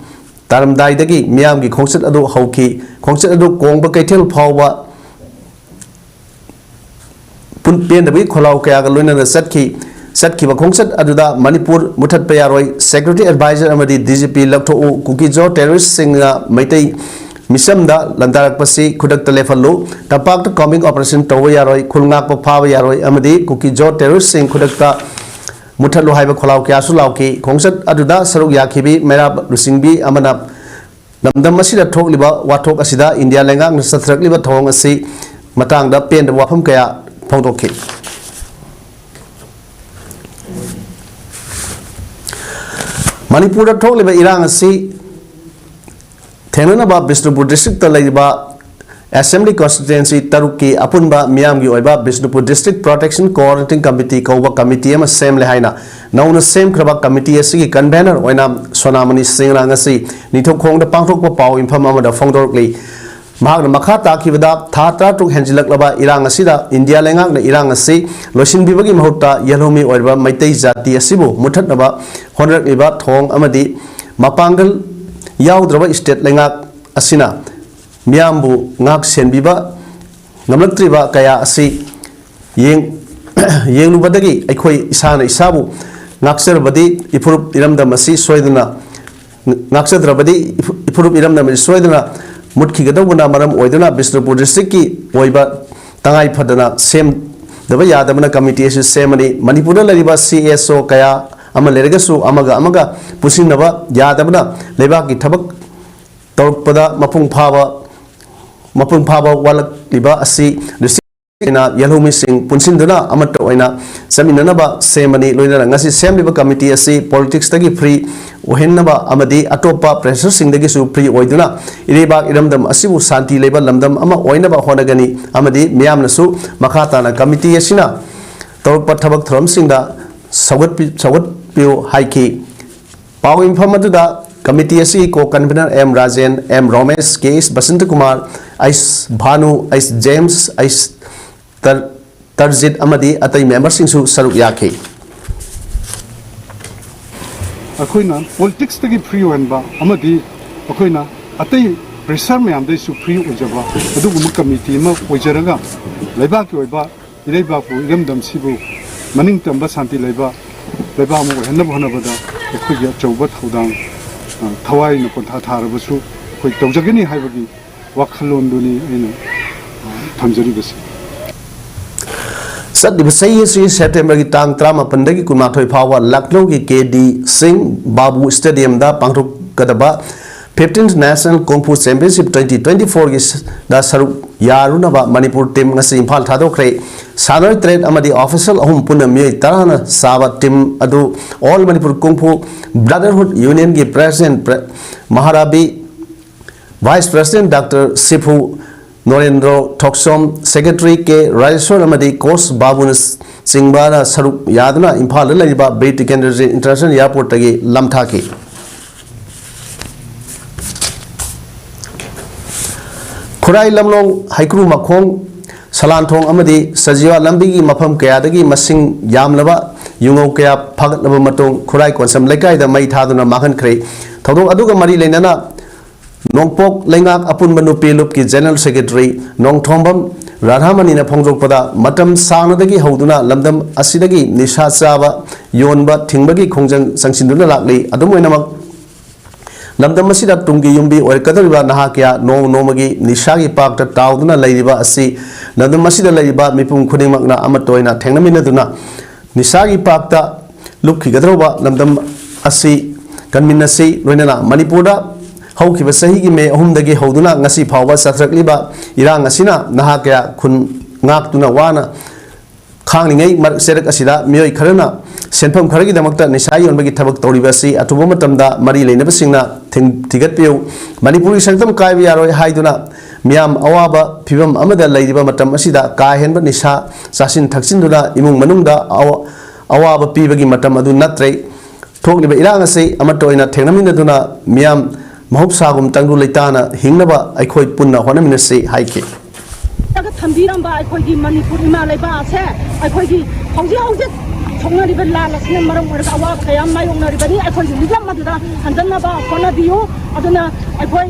ꯇꯥꯔꯝꯗꯥꯏꯗꯒꯤ ꯃꯤꯌꯥꯝꯒꯤ ꯈꯣꯡꯆꯠ ꯑꯗꯨ ꯍꯧꯈꯤ꯫ ꯈꯣꯡꯆꯠ ꯑꯗꯨ ꯀꯣꯡꯕ ꯀꯩꯊꯦꯜ ꯐꯥꯎꯕ ꯄꯨꯟ-, ꯄꯦꯟꯗꯕꯒꯤ ꯈꯣꯜꯂꯥꯎ ꯀꯌꯥꯒ ꯂꯣꯏꯅꯅ ꯆꯠꯈꯤ꯫ ꯆꯠꯈꯤꯕ ꯈꯣꯡꯆꯠ ꯑꯗꯨꯗ ꯃꯅꯤꯄꯨꯔ ꯃꯨꯊꯠꯄ ꯌꯥꯔꯣꯏ, ꯁꯦꯀ꯭ꯌꯨꯔꯤꯇꯤ ꯑꯦꯗꯚꯥꯏꯖꯔ ꯑꯃꯗꯤ ꯗꯤ ꯖꯤ ꯄꯤ ꯂꯧꯊꯣꯛꯎ, ꯀꯨꯀꯤꯖꯣ ꯇꯦꯔꯣꯔꯤꯁ꯭ꯠꯁꯤꯡꯅ ꯃꯩꯇꯩ ꯃꯤꯆꯝꯗ ꯂꯥꯟꯗꯥꯔꯛꯄꯁꯤ ꯈꯨꯗꯛꯇ ꯂꯦꯞꯍꯜꯂꯨ, ꯇꯝꯄꯥꯛꯇ ꯀꯣꯝꯕꯤꯡ ꯑꯣꯄꯔꯦꯁꯟ ꯇꯧꯕ ꯌꯥꯔꯣꯏ, ꯈꯨꯜ ꯉꯥꯛꯄ ꯐꯥꯕ ꯌꯥꯔꯣꯏ ꯑꯃꯗꯤ ꯀꯨꯀꯤꯖꯣ ꯇꯦꯔꯣꯔꯤꯁ꯭ꯠꯁꯤꯡ ꯈꯨꯗꯛꯇ ꯃꯨꯊꯠꯂꯨ ꯍꯥꯏꯕ ꯈꯣꯜꯂꯥꯎ ꯀꯌꯥꯁꯨ ꯂꯥꯎꯈꯤ꯫ ꯈꯣꯡꯆꯠ ꯑꯗꯨꯗ ꯁꯔꯨꯛ ꯌꯥꯈꯤꯕꯤ ꯃꯩꯔꯥ ꯂꯨꯆꯤꯡꯕꯤ ꯑꯃꯅ ꯂꯝꯗꯝ ꯑꯁꯤꯗ ꯊꯣꯛꯂꯤꯕ ꯋꯥꯊꯣꯛ ꯑꯁꯤꯗ ꯏꯟꯗꯤꯌꯥ ꯂꯩꯉꯥꯛꯅ ꯆꯠꯊꯔꯛꯂꯤꯕ ꯊꯧꯑꯣꯡ ꯑꯁꯤ ꯃꯇꯥꯡꯗ ꯄꯦꯟꯗꯕ ꯋꯥꯐꯝ ꯀꯌꯥ ꯐꯣꯡꯗꯣꯛꯈꯤ꯫ ꯃꯅꯤꯄꯨꯔꯗ ꯊꯣꯛꯂꯤꯕ ꯏꯔꯥꯡ ꯑꯁꯤ ꯊꯦꯡꯅꯅꯕ ꯕꯤꯁꯅꯨꯄꯨꯔ ꯗꯤꯁꯇ꯭ꯔꯤꯛꯇ ꯂꯩꯔꯤꯕ Assembly Constituency ꯇꯔꯨꯛꯀꯤ ꯑꯄꯨꯟꯕ ꯃꯤꯌꯥꯝꯒꯤ ꯑꯣꯏꯕ Bishnupur District Protection Coordinating Committee ꯀꯧꯕ committee ꯑꯃ ꯁꯦꯝꯂꯦ ꯍꯥꯏꯅ ꯅꯧꯅ ꯁꯦꯝꯈ꯭ꯔꯕ committee ꯑꯁꯤꯒꯤ convener ꯑꯣꯏꯅ ꯁꯣꯅꯥꯃꯅꯤ ꯁꯤꯡꯅ ꯉꯁꯤ ꯅꯤꯡꯊꯧꯈꯣꯡꯗ ꯄꯥꯡꯊꯣꯛꯄ ꯄꯥꯎ ꯌꯨꯝꯐꯝ ꯑꯃꯗ ꯐꯣꯡꯗꯣꯔꯛꯂꯤ꯫ ꯃꯍꯥꯛꯅ ꯃꯈꯥ ꯇꯥꯈꯤꯕꯗ, ꯊꯥ ꯇꯔꯥꯇꯔꯨꯛ ꯍꯦꯟꯖꯤꯜꯂꯛꯂꯕ ꯏꯔꯥꯡ ꯑꯁꯤꯗ ꯏꯟꯗꯤꯌꯥ ꯂꯩꯉꯥꯛꯅ ꯏꯔꯥꯡ ꯑꯁꯤ ꯂꯣꯏꯁꯤꯟꯕꯤꯕꯒꯤ ꯃꯍꯨꯠꯇ ꯌꯦꯜꯍꯧꯃꯤ ꯑꯣꯏꯔꯤꯕ ꯃꯩꯇꯩ ꯖꯥꯇꯤ ꯑꯁꯤꯕꯨ ꯃꯨꯠꯊꯠꯅꯕ ꯍꯣꯠꯅꯔꯛꯂꯤꯕ ꯊꯧꯑꯣꯡ ꯑꯃꯗꯤ ꯃꯄꯥꯡꯒꯜ ꯌꯥꯎꯗ꯭ꯔꯕ state ꯂꯩꯉꯥꯛ ꯑꯁꯤꯅ ꯃꯤꯌꯥꯝꯕꯨ ꯉꯥꯛ ꯁꯦꯟꯕꯤꯕ ꯉꯝꯂꯛꯇ꯭ꯔꯤꯕ ꯀꯌꯥ ꯑꯁꯤ ꯌꯦꯡ-, ꯌꯦꯡꯂꯨꯕꯗꯒꯤ ꯑꯩꯈꯣꯏ ꯏꯁꯥꯅ ꯏꯁꯥꯕꯨ ꯉꯥꯛꯆꯔꯕꯗꯤ ꯏꯐꯨꯔꯨꯞ ꯏꯔꯝꯗꯝ ꯑꯁꯤ ꯁꯣꯏꯗꯅ, ꯉꯥꯛꯆꯗ꯭ꯔꯕꯗꯤ ꯏꯐꯨ-, ꯏꯐꯨꯔꯨꯞ ꯏꯔꯝꯗꯝ ꯑꯁꯤ ꯁꯣꯏꯗꯅ ꯃꯨꯠꯈꯤꯒꯗꯧꯕꯅ ꯃꯔꯝ ꯑꯣꯏꯗꯨꯅ ꯕꯤꯁꯅꯨꯄꯨꯔ Districtꯀꯤ ꯑꯣꯏꯕ ꯇꯉꯥꯏ ꯐꯗꯅ ꯁꯦꯝꯗꯕ ꯌꯥꯗꯕꯅ committee ꯑꯁꯤ ꯁꯦꯝꯃꯅꯤ꯫ ꯃꯅꯤꯄꯨꯔꯗ ꯂꯩꯔꯤꯕ C S O ꯀꯌꯥ ꯑꯃ ꯂꯩꯔꯒꯁꯨ ꯑꯃꯒ ꯑꯃꯒ ꯄꯨꯟꯁꯤꯟꯅꯕ ꯌꯥꯗꯕꯅ ꯂꯩꯕꯥꯛꯀꯤ ꯊꯕꯛ ꯇꯧꯔꯛꯄꯗ ꯃꯄꯨꯡ ꯐꯥꯕ, ꯃꯄꯨꯡ ꯐꯥꯕ ꯋꯥꯠꯂꯛꯂꯤꯕ ꯑꯁꯤ district ꯑꯣꯏꯅ ꯌꯦꯜꯍꯧꯃꯤꯁꯤꯡ ꯄꯨꯟꯁꯤꯟꯗꯨꯅ ꯑꯃꯠꯇ ꯑꯣꯏꯅ ꯆꯠꯃꯤꯟꯅꯅꯕ ꯁꯦꯝꯕꯅꯤ꯫ ꯂꯣꯏꯅꯅ ꯉꯁꯤ ꯁꯦꯝꯂꯤꯕ committee ꯑꯁꯤ politicsꯇꯒꯤ free ꯑꯣꯏꯍꯟꯅꯕ ꯑꯃꯗꯤ ꯑꯇꯣꯞꯄ pressureꯁꯤꯡꯗꯒꯤꯁꯨ free ꯑꯣꯏꯗꯨꯅ ꯏꯔꯩꯕꯥꯛ ꯏꯔꯝꯗꯝ ꯑꯁꯤꯕꯨ ꯁꯥꯟꯇꯤ ꯂꯩꯕ ꯂꯝꯗꯝ ꯑꯃ ꯑꯣꯏꯅꯕ ꯍꯣꯠꯅꯒꯅꯤ ꯑꯃꯗꯤ ꯃꯤꯌꯥꯝꯅꯁꯨ ꯃꯈꯥ ꯇꯥꯅ committee ꯑꯁꯤꯅ ꯇꯧꯔꯛꯄ ꯊꯕꯛ ꯊꯧꯔꯝꯁꯤꯡꯗ ꯁꯧꯒꯠꯄꯤ-, ꯁꯧꯒꯠꯄꯤꯌꯨ ꯍꯥꯏꯈꯤ꯫ ꯄꯥꯎ ꯌꯨꯝꯐꯝ ꯑꯗꯨꯗ committee ꯑꯁꯤꯒꯤ co-convener M Rajen, M ꯔꯣꯃꯦꯁ, K H ꯕꯁꯟꯇꯀꯨꯃꯥꯔ, H ꯚꯥꯅꯨ, H James, H ꯇꯔ-, ꯇꯔꯖꯤꯠ ꯑꯃꯗꯤ ꯑꯇꯩ memberꯁꯤꯡꯁꯨ ꯁꯔꯨꯛ ꯌꯥꯈꯤ꯫ ꯑꯩꯈꯣꯏꯅ politicsꯇꯒꯤ free ꯑꯣꯏꯍꯟꯕ ꯑꯃꯗꯤ ꯑꯩꯈꯣꯏꯅ ꯑꯇꯩ pressure ꯃꯌꯥꯝꯗꯒꯤꯁꯨ free ꯑꯣꯏꯖꯕ ꯑꯗꯨꯒꯨꯝꯕ committee ꯑꯃ ꯑꯣꯏꯖꯔꯒ ꯂꯩꯕꯥꯛꯀꯤ ꯑꯣꯏꯕ ꯏꯔꯩꯕꯥꯛꯄꯨ, ꯏꯔꯝꯗꯝꯁꯤꯕꯨ ꯃꯅꯤꯡ ꯇꯝꯕ, ꯁꯥꯟꯇꯤ ꯂꯩꯕ ꯂꯩꯕꯥꯛ ꯑꯃ ꯑꯣꯏꯍꯟꯅꯕ ꯍꯣꯠꯅꯕꯗ ꯑꯩꯈꯣꯏꯒꯤ ꯑꯆꯧꯕ ꯊꯧꯗꯥꯡ, ꯑ, ꯊꯋꯥꯏꯅ ꯄꯣꯟꯊꯥ ꯊꯥꯔꯕꯁꯨ ꯑꯩꯈꯣꯏ ꯇꯧꯖꯒꯅꯤ ꯍꯥꯏꯕꯒꯤ ꯋꯥꯈꯜꯂꯣꯟꯗꯨꯅꯤ ꯑꯩꯅ, ꯑ, ꯊꯝꯖꯔꯤꯕꯁꯤ꯫ ꯆꯠꯂꯤꯕ ꯆꯍꯤ ꯑꯁꯤ Septemberꯒꯤ ꯇꯥꯡ ꯇꯔꯥꯃꯥꯄꯟꯗꯒꯤ ꯀꯨꯟꯃꯥꯊꯣꯏ ꯐꯥꯎꯕ ꯂꯈꯅꯧꯒꯤ K D Singh Babu Stadiumꯗ ꯄꯥꯡꯊꯣꯛꯀꯗꯕ fifteenth National Kung Fu Championship twenty twenty-fourꯒꯤꯗ ꯁꯔꯨꯛ ꯌꯥꯔꯨꯅꯕ ꯃꯅꯤꯄꯨꯔ team ꯉꯁꯤ ꯏꯝꯐꯥꯜ ꯊꯥꯗꯣꯛꯈ꯭ꯔꯦ꯫ ꯁꯥꯟꯅꯔꯣꯏ ꯇꯔꯦꯠ ꯑꯃꯗꯤ official ꯑꯍꯨꯝ ꯄꯨꯟꯅ ꯃꯤꯑꯣꯏ ꯇꯔꯥꯅ ꯁꯥꯕ team ꯑꯗꯨ All Manipur Kung Fu Brotherhood Unionꯒꯤ president ꯃꯍꯥꯔꯥꯕꯤ, vice president Doctor ꯁꯤꯐꯨ ꯅꯣꯔꯦꯟꯗ꯭ꯔꯣ ꯊꯣꯛꯆꯣꯝ, ꯁꯦꯀ꯭ꯔꯦꯇꯔꯤ ꯀꯦ ꯔꯥꯖꯦꯁꯣꯔ ꯑꯃꯗꯤ ꯀꯣꯁ ꯕꯥꯕꯨꯅ ꯆꯤꯡꯕꯅ ꯁꯔꯨꯛ ꯌꯥꯗꯨꯅ ꯏꯝꯐꯥꯜꯗ ꯂꯩꯔꯤꯕ ꯕꯤꯔ ꯇꯤꯀꯦꯟꯗ꯭ꯔꯖꯤꯠ ꯏꯟꯇꯔꯅꯦꯁꯅꯦꯜ ꯑꯦꯌꯔꯄꯣꯔꯠꯇꯒꯤ ꯂꯝꯊꯥꯈꯤ꯫ ꯈꯨꯔꯥꯏ ꯂꯝꯂꯣꯡ, ꯍꯩꯀ꯭ꯔꯨ ꯃꯈꯣꯡ, ꯁꯂꯥꯟꯊꯣꯡ ꯑꯃꯗꯤ ꯁꯖꯤꯋꯥ ꯂꯝꯕꯤꯒꯤ ꯃꯐꯝ ꯀꯌꯥꯗꯒꯤ ꯃꯁꯤꯡ ꯌꯥꯝꯂꯕ ꯌꯨꯉꯧ ꯀꯌꯥ ꯐꯥꯒꯠꯂꯕ ꯃꯇꯨꯡ ꯈꯨꯔꯥꯏ ꯀꯣꯟꯁꯝ ꯂꯩꯀꯥꯏꯗ ꯃꯩ ꯊꯥꯗꯨꯅ ꯃꯥꯡꯍꯟꯈ꯭ꯔꯦ꯫ ꯊꯧꯗꯣꯛ ꯑꯗꯨꯒ ꯃꯔꯤ ꯂꯩꯅꯅ ꯅꯣꯡꯄꯣꯛ ꯂꯩꯉꯥꯛ ꯑꯄꯨꯟꯕ ꯅꯨꯄꯤ ꯂꯨꯞꯀꯤ ꯖꯦꯅꯔꯦꯜ ꯁꯦꯀ꯭ꯔꯦꯇꯔꯤ ꯅꯣꯡꯊꯣꯝꯕꯝ ꯔꯥꯙꯥꯃꯅꯤꯅ ꯐꯣꯡꯗꯣꯛꯄꯗ, ꯃꯇꯝ ꯁꯥꯡꯅꯗꯒꯤ ꯍꯧꯗꯨꯅ ꯂꯝꯗꯝ ꯑꯁꯤꯗꯒꯤ ꯅꯤꯁꯥ ꯆꯥꯕ, ꯌꯣꯟꯕ ꯊꯤꯡꯕꯒꯤ ꯈꯣꯡꯖꯪ ꯆꯪꯁꯤꯟꯗꯨꯅ ꯂꯥꯛꯂꯤ꯫ ꯑꯗꯨꯝ ꯑꯣꯏꯅꯃꯛ, ꯂꯝꯗꯝ ꯑꯁꯤꯗ ꯇꯨꯡꯒꯤ ꯌꯨꯝꯕꯤ ꯑꯣꯏꯔꯛꯀꯗꯧꯔꯤꯕ ꯅꯍꯥ ꯀꯌꯥ ꯅꯣꯡ ꯅꯣꯡꯃꯒꯤ ꯅꯤꯁꯥꯒꯤ ꯄꯥꯛꯇ ꯇꯥꯎꯗꯨꯅ ꯂꯩꯔꯤꯕ ꯑꯁꯤ ꯂꯝꯗꯝ ꯑꯁꯤꯗ ꯂꯩꯔꯤꯕ ꯃꯤꯄꯨꯝ ꯈꯨꯗꯤꯡꯃꯛꯅ ꯑꯃꯠꯇ ꯑꯣꯏꯅ ꯊꯦꯡꯅꯃꯤꯟꯅꯗꯨꯅ ꯅꯤꯁꯥꯒꯤ ꯄꯥꯛꯇ ꯂꯨꯞꯈꯤꯒꯗꯧꯔꯕ ꯂꯝꯗꯝ ꯑꯁꯤ ꯀꯟꯃꯤꯟꯅꯁꯤ꯫ ꯂꯣꯏꯅꯅ ꯃꯅꯤꯄꯨꯔꯗ ꯍꯧꯈꯤꯕ ꯆꯍꯤꯒꯤ ꯃꯦ ꯑꯍꯨꯝꯗꯒꯤ ꯍꯧꯗꯨꯅ ꯉꯁꯤ ꯐꯥꯎꯕ ꯆꯠꯊꯔꯛꯂꯤꯕ ꯏꯔꯥꯡ ꯑꯁꯤꯅ ꯅꯍꯥ ꯀꯌꯥ ꯈꯨꯟ ꯉꯥꯛꯇꯨꯅ ꯋꯥꯅ ꯈꯥꯡꯂꯤꯉꯩ ꯃꯔꯛ ꯆꯩꯔꯛ ꯑꯁꯤꯗ ꯃꯤꯑꯣꯏ ꯈꯔꯅ ꯁꯦꯟꯐꯝ ꯈꯔꯒꯤꯗꯃꯛꯇ ꯅꯤꯁꯥ ꯌꯣꯟꯕꯒꯤ ꯊꯕꯛ ꯇꯧꯔꯤꯕ ꯑꯁꯤ ꯑꯊꯨꯕ ꯃꯇꯝꯗ ꯃꯔꯤ ꯂꯩꯅꯕꯁꯤꯡꯅ ꯊꯤꯡ-, ꯊꯤꯒꯠꯄꯤꯌꯨ꯫ ꯃꯅꯤꯄꯨꯔꯒꯤ ꯁꯛꯇꯝ ꯀꯥꯏꯕ ꯌꯥꯔꯣꯏ ꯍꯥꯏꯗꯨꯅ ꯃꯤꯌꯥꯝ ꯑꯋꯥꯕ ꯐꯤꯕꯝ ꯑꯃꯗ ꯂꯩꯔꯤꯕ ꯃꯇꯝ ꯑꯁꯤꯗ ꯀꯥ ꯍꯦꯟꯕ ꯅꯤꯁꯥ ꯆꯥꯁꯤꯟ ꯊꯛꯆꯤꯟꯗꯨꯅ ꯏꯃꯨꯡ ꯃꯅꯨꯡꯗ ꯑꯋꯥ-, ꯑꯋꯥꯕ ꯄꯤꯕꯒꯤ ꯃꯇꯝ ꯑꯗꯨ ꯅꯠꯇ꯭ꯔꯦ꯫ ꯊꯣꯛꯂꯤꯕ ꯏꯔꯥꯡ ꯑꯁꯤ ꯑꯃꯠꯇ ꯑꯣꯏꯅ ꯊꯦꯡꯅꯃꯤꯟꯅꯗꯨꯅ ꯃꯤꯌꯥꯝ ꯃꯍꯧꯁꯥꯒꯨꯝ ꯇꯪꯗꯨ ꯂꯩꯇꯥꯅ ꯍꯤꯡꯅꯕ ꯑꯩꯈꯣꯏ ꯄꯨꯟꯅ ꯍꯣꯠꯅꯃꯤꯟꯅꯁꯤ ꯍꯥꯏꯈꯤ꯫ ꯊꯝꯕꯤꯔꯝꯕ ꯑꯩꯈꯣꯏꯒꯤ ꯃꯅꯤꯄꯨꯔ ꯏꯃꯥ ꯂꯩꯕꯥꯛ ꯑꯁꯦ ꯑꯩꯈꯣꯏꯒꯤ ꯍꯧꯖꯤꯛ ꯍꯧꯖꯤꯛ ꯊꯣꯛꯅꯔꯤꯕ ꯂꯥꯟ ꯑꯁꯤꯅ ꯃꯔꯝ ꯑꯣꯏꯔꯒ ꯑꯋꯥꯕ ꯀꯌꯥ ꯑꯃ ꯃꯥꯌꯣꯛꯅꯔꯤꯕꯅꯤ꯫ ꯑꯩꯈꯣꯏꯒꯤ ꯃꯤꯐꯝ ꯑꯗꯨꯗ ꯍꯟꯖꯟꯅꯕ ꯍꯣꯠꯅꯕꯤꯌꯨ꯫ ꯑꯗꯨꯅ ꯑꯩꯈꯣꯏ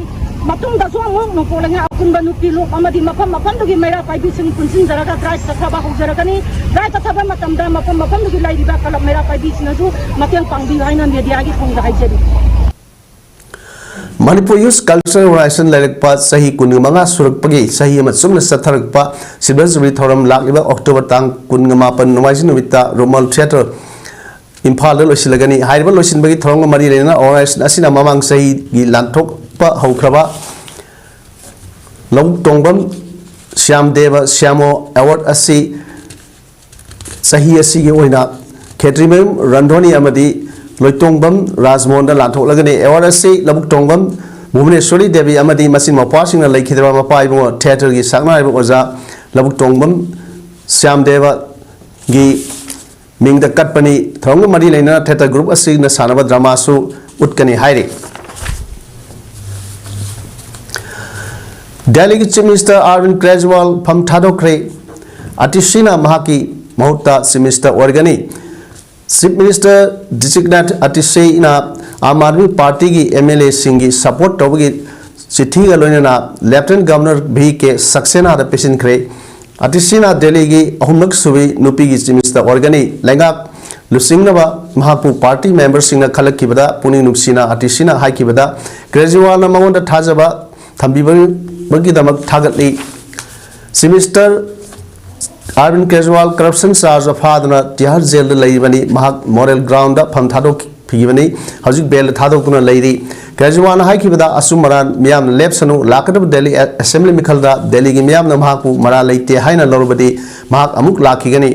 ꯃꯇꯨꯡꯗꯁꯨ ꯑꯃꯨꯛ ꯅꯣꯡꯄꯣꯛ ꯂꯩꯉꯥꯛ ꯑꯄꯨꯟꯕ ꯅꯨꯄꯤ ꯂꯨꯞ ꯑꯃꯗꯤ ꯃꯐꯝ ꯃꯐꯝꯗꯨꯒꯤ ꯃꯩꯔꯥ ꯄꯥꯏꯕꯤꯁꯤꯡ ꯄꯨꯟꯁꯤꯟꯖꯔꯒ ꯗ꯭ꯔꯥꯏꯚ ꯆꯠꯊꯕ ꯍꯧꯖꯔꯛꯀꯅꯤ꯫ ꯗ꯭ꯔꯥꯏꯚ ꯆꯠꯊꯕ ꯃꯇꯝꯗ ꯃꯐꯝ ꯃꯐꯝꯗꯨꯒꯤ ꯂꯩꯔꯤꯕ ꯀ꯭ꯂꯕ ꯃꯩꯔꯥ ꯄꯥꯏꯕꯤꯁꯤꯡꯅꯁꯨ ꯃꯇꯦꯡ ꯄꯥꯡꯕꯤꯌꯨ ꯍꯥꯏꯅ ꯃꯦꯗꯤꯌꯥꯒꯤ ꯊꯣꯡꯗ ꯍꯥꯏꯖꯔꯤ꯫ ꯃꯅꯤꯄꯨꯔ ꯌꯨꯊ ꯀꯜꯆꯔꯦꯜ ꯑꯣꯔꯒꯅꯥꯏꯖꯦꯁꯟ ꯂꯩꯔꯛꯄ ꯆꯍꯤ ꯀꯨꯟꯃꯉꯥ ꯁꯨꯔꯛꯄꯒꯤ ꯆꯍꯤ ꯑꯃ ꯆꯨꯝꯅ ꯆꯠꯊꯔꯛꯄ ꯁꯤꯜꯚꯔ ꯖꯨꯕꯤꯂꯤ ꯊꯧꯔꯝ ꯂꯥꯛꯂꯤꯕ ꯑꯣꯛꯇꯣꯕꯔ ꯇꯥꯡ ꯀꯨꯟꯃꯥꯄꯟ ꯅꯣꯡꯃꯥꯏꯖꯤꯡ ꯅꯨꯃꯤꯠꯇ ꯔꯨꯃꯥꯜ ꯊꯤꯌꯦꯇꯔ ꯏꯝꯐꯥꯜꯗ ꯂꯣꯏꯁꯤꯜꯂꯒꯅꯤ꯫ ꯍꯥꯏꯔꯤꯕ ꯂꯣꯏꯁꯤꯟꯕꯒꯤ ꯊꯧꯔꯝꯒ ꯃꯔꯤ ꯂꯩꯅꯅ ꯑꯣꯔꯒꯅꯥꯏꯖꯦꯁꯟ ꯑꯁꯤꯅ ꯃꯃꯥꯡ ꯆꯍꯤꯒꯤ ꯂꯥꯟꯊꯣꯛꯄ ꯍꯧꯈ꯭ꯔꯕ ꯂꯧꯕꯨꯛ ꯇꯣꯡꯕꯝ ꯁ꯭ꯌꯥꯝ ꯗꯦꯕ ꯁ꯭ꯌꯥꯃꯣ ꯑꯦꯋꯥꯔꯗ ꯑꯁꯤ ꯆꯍꯤ ꯑꯁꯤꯒꯤ ꯑꯣꯏꯅ ꯈꯦꯇ꯭ꯔꯤꯃꯌꯨꯝ ꯔꯟꯙꯣꯅꯤ ꯑꯃꯗꯤ ꯂꯣꯏꯇꯣꯡꯕꯝ ꯔꯥꯖꯃꯣꯍꯟꯗ ꯂꯥꯟꯊꯣꯛꯂꯒꯅꯤ꯫ ꯑꯦꯋꯥꯔꯗ ꯑꯁꯤ ꯂꯧꯕꯨꯛ ꯇꯣꯡꯕꯝ ꯚꯨꯕꯅꯦꯁ꯭ꯋꯔꯤ ꯗꯦꯕꯤ ꯑꯃꯗꯤ ꯃꯆꯤꯟ ꯃꯧꯄ꯭ꯋꯥꯁꯤꯡꯅ ꯂꯩꯈꯤꯗ꯭ꯔꯕ ꯃꯄꯥ ꯏꯕꯨꯡꯉꯣ ꯊꯤꯌꯦꯇꯔꯒꯤ ꯁꯛꯅꯥꯏꯔꯕ ꯑꯣꯖꯥ ꯂꯧꯕꯨꯛꯇꯣꯡꯕꯝ ꯁ꯭ꯌꯥꯝꯗꯦꯕꯒꯤ ꯃꯤꯡꯗ ꯀꯠꯄꯅꯤ꯫ ꯊꯧꯔꯝꯒ ꯃꯔꯤ ꯂꯩꯅꯅ ꯊꯤꯌꯦꯇꯔ ꯒ꯭ꯔꯨꯞ ꯑꯁꯤꯅ ꯁꯥꯟꯅꯕ ꯗ꯭ꯔꯃꯥꯁꯨ ꯎꯠꯀꯅꯤ ꯍꯥꯏꯔꯤ꯫ ꯗꯦꯜꯂꯤꯒꯤ ꯆꯤꯐ ꯃꯤꯅꯤꯁꯇꯔ ꯑꯔꯕꯤꯟꯗ ꯀꯦꯖ꯭ꯔꯤꯋꯥꯜ ꯐꯝ ꯊꯥꯗꯣꯛꯈ꯭ꯔꯦ꯫ ꯑꯇꯤꯁꯤꯅ ꯃꯍꯥꯛꯀꯤ ꯃꯍꯨꯠꯇ ꯆꯤꯐ ꯃꯤꯅꯤꯁꯇꯔ ꯑꯣꯏꯔꯒꯅꯤ꯫ ꯆꯤꯐ ꯃꯤꯅꯤꯁꯇꯔ ꯗꯤꯖꯤꯒꯅꯦꯠ ꯑꯇꯤꯁꯤꯅ ꯑꯥꯝ ꯑꯥꯗꯃꯤ ꯄꯥꯔꯇꯤꯒꯤ ꯑꯦꯝ ꯑꯦꯜ ꯑꯦꯁꯤꯡꯒꯤ ꯁꯄꯣꯔꯠ ꯇꯧꯕꯒꯤ ꯆꯤꯊꯤꯒ ꯂꯣꯏꯅꯅ ꯂꯦꯐꯇꯤꯅꯦꯟꯠ ꯒꯕꯔꯅꯔ ꯚꯤ ꯀꯦ ꯁꯛꯁꯦꯅꯥꯗ ꯄꯤꯁꯤꯟꯈ꯭ꯔꯦ꯫ ꯑꯇꯤꯁꯤꯅ ꯗꯦꯜꯂꯤꯒꯤ ꯑꯍꯨꯝꯂꯛ ꯁꯨꯕꯤ ꯅꯨꯄꯤꯒꯤ ꯆꯤꯐ ꯃꯤꯅꯤꯁꯇꯔ ꯑꯣꯏꯔꯒꯅꯤ꯫ ꯂꯩꯉꯥꯛ ꯂꯨꯆꯤꯡꯅꯕ ꯃꯍꯥꯛꯄꯨ ꯄꯥꯔꯇꯤ ꯃꯦꯝꯕꯔꯁꯤꯡꯅ ꯈꯜꯂꯛꯈꯤꯕꯗ ꯄꯨꯛꯅꯤꯡ ꯅꯨꯡꯁꯤꯅ ꯑꯇꯤꯁꯤꯅ ꯍꯥꯏꯈꯤꯕꯗ ꯀꯦꯖ꯭ꯔꯤꯋꯥꯜꯅ ꯃꯉꯣꯟꯗ ꯊꯥꯖꯕ ꯊꯝꯕꯤꯕꯒꯤꯗꯃꯛ ꯊꯥꯒꯠꯂꯤ꯫ ꯆꯤꯐ ꯃꯤꯅꯤꯁꯇꯔ ꯑꯔꯕꯤꯟꯗ ꯀꯦꯖ꯭ꯔꯤꯋꯥꯜ ꯀꯔꯞꯁꯟ ꯆꯥꯔꯖ ꯐꯥꯗꯨꯅ ꯇꯤꯍꯥꯔ ꯖꯦꯜꯗ ꯂꯩꯔꯤꯕꯅꯤ꯫ ꯃꯍꯥꯛ ꯃꯣꯔꯦꯜ ꯒ꯭ꯔꯥꯎꯟꯗ ꯐꯝ ꯊꯥꯗꯣꯛꯄꯤꯈꯤꯕꯅꯤ꯫ ꯍꯧꯖꯤꯛ ꯕꯦꯜꯗ ꯊꯥꯗꯣꯛꯇꯨꯅ ꯂꯩꯔꯤ꯫ ꯀꯦꯖ꯭ꯔꯤꯋꯥꯜꯅ ꯍꯥꯏꯈꯤꯕꯗ ꯑꯆꯨꯝ ꯑꯔꯥꯟ ꯃꯤꯌꯥꯝꯅ ꯂꯦꯞꯁꯅꯨ꯫ ꯂꯥꯛꯀꯗꯕ ꯗꯦꯜꯂꯤ ꯑꯦꯁꯦꯝꯕ꯭ꯂꯤ ꯃꯤꯈꯜꯗ ꯗꯦꯜꯂꯤꯒꯤ ꯃꯤꯌꯥꯝꯅ ꯃꯍꯥꯛꯄꯨ ꯃꯔꯥꯜ ꯂꯩꯇꯦ ꯍꯥꯏꯅ ꯂꯧꯔꯕꯗꯤ ꯃꯍꯥꯛ ꯑꯃꯨꯛ ꯂꯥꯛꯈꯤꯒꯅꯤ꯫